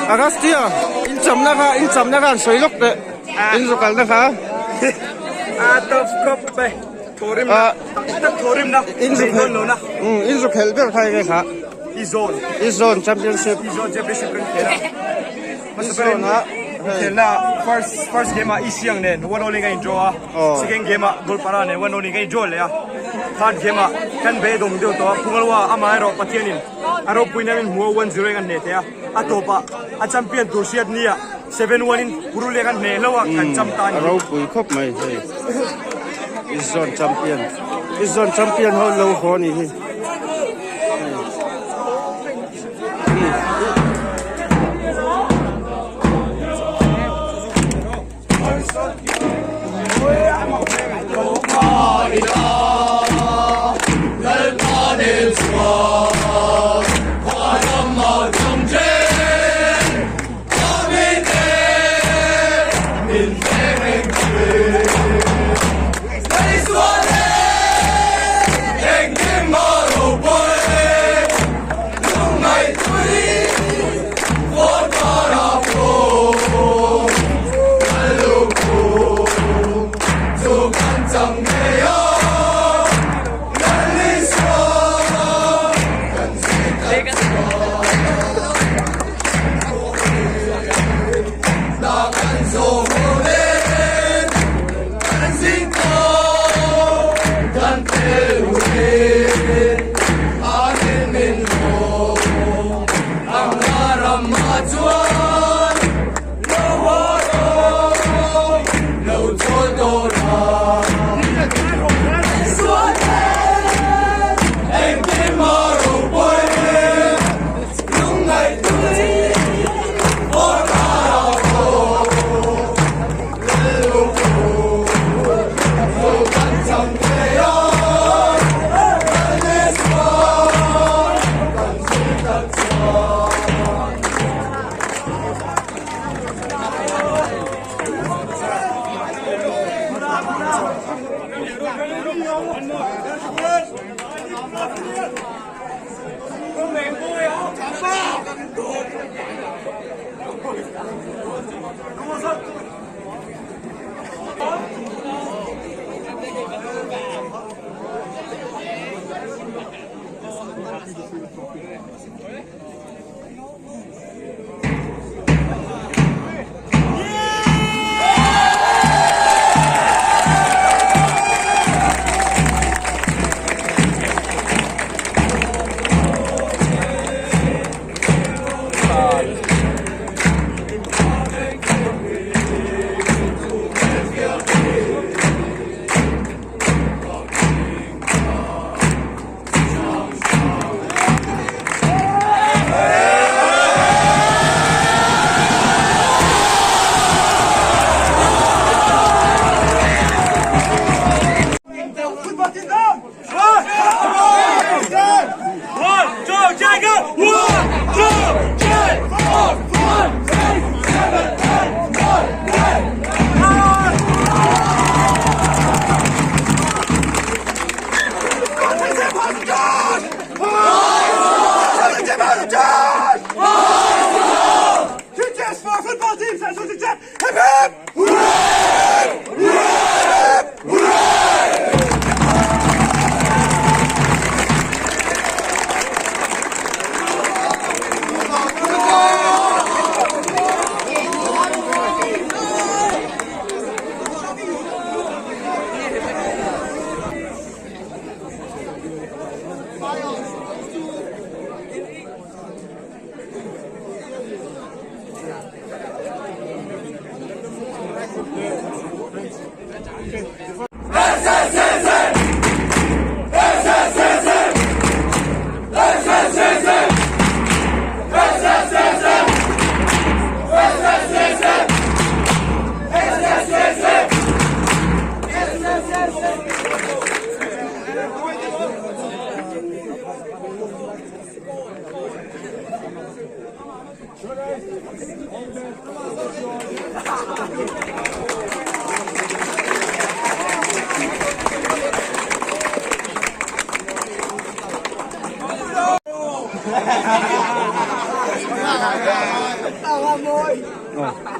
Agastya in chamna kha in chamna kha an sawi lawk teh in zu kalna kha a top khawp mai thawrimna tak tak thawrimna in zu in zu khelh ber kha enge kha I zone I zone championship I zone championship kan khel a I zone a khelna first first game ah Isiang nen 1-0 in kan in draw a second game ah Goalpara nen 1-0 in kan in draw leh a third game ah kan beidawng deuh tawh a Pungalwa amaherawh Pathianin a ropuina min hmu a 1-0 in kan hneh thei a a tawpah a champion tur hriat nia 7-1 in Purulia kan hneh hlauh a kan cham ta a ni. A ropui khawp mai hei I zone champion I zone champion ho lo haw a nih hi.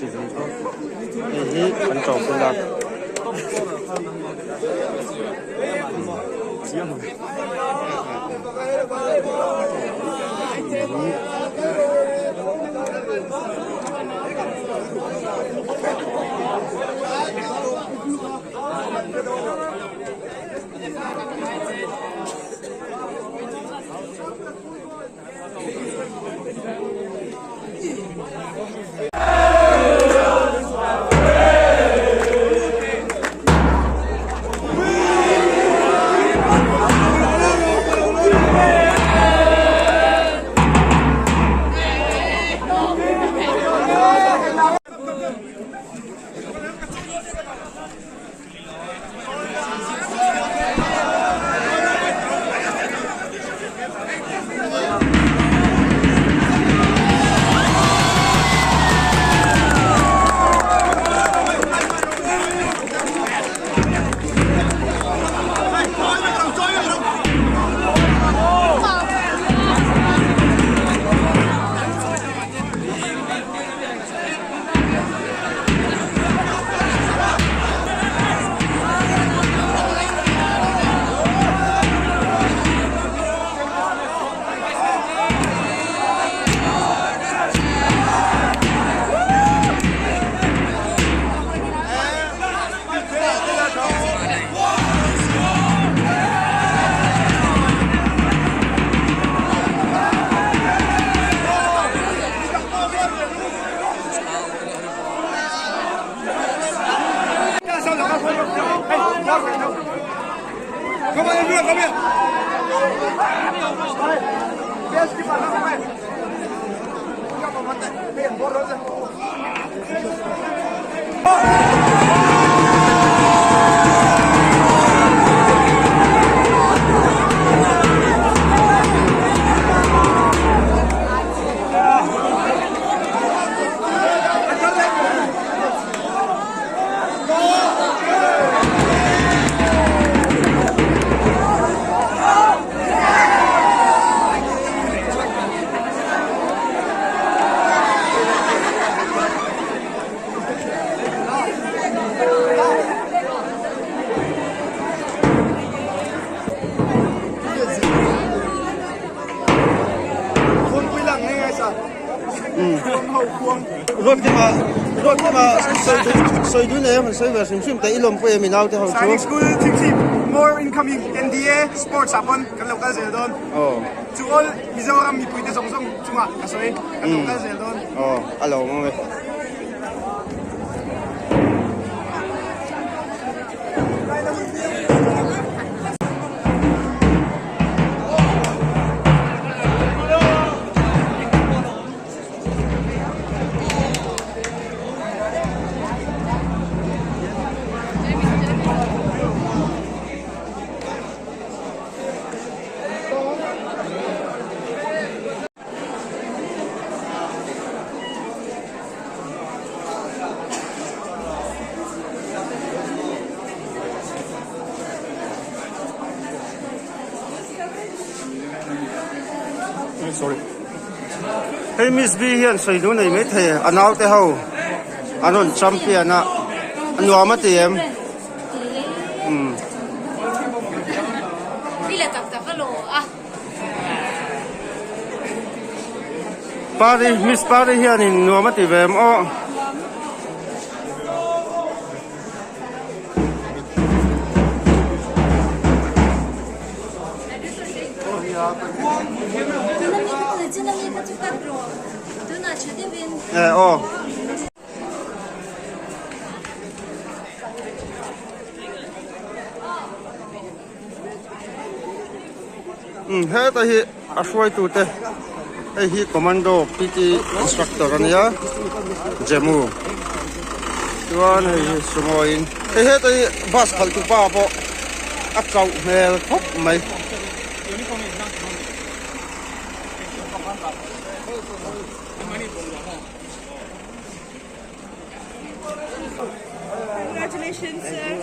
chibai bawk hei hi an trophy lak. Sawi dun em an sawi ve hrim hrim te i lawmpui em i naute ho chu. Sainik School Chhipchhip more incoming NDA sports ah pawn kan lo kal zel dawn. Chu all Mizoram mipui te zawng zawng chungah ka sawi kan lo kal zel dawn. Aw a lo awm e. Hei Miss B hian sawi duh nei mai thei a naute ho an rawn champion a a nuam a ti em? Umm. Pari Miss Pari hianin nuam a ti ve em aw. Eh aw. Um heta hi a hruaitu te hei hi commando PT instructor ania Jammu chuan hei hi sumo in hei heta hi bus khalh tu pa pawh a chauh hmel khawp mai. Congratulations, sir.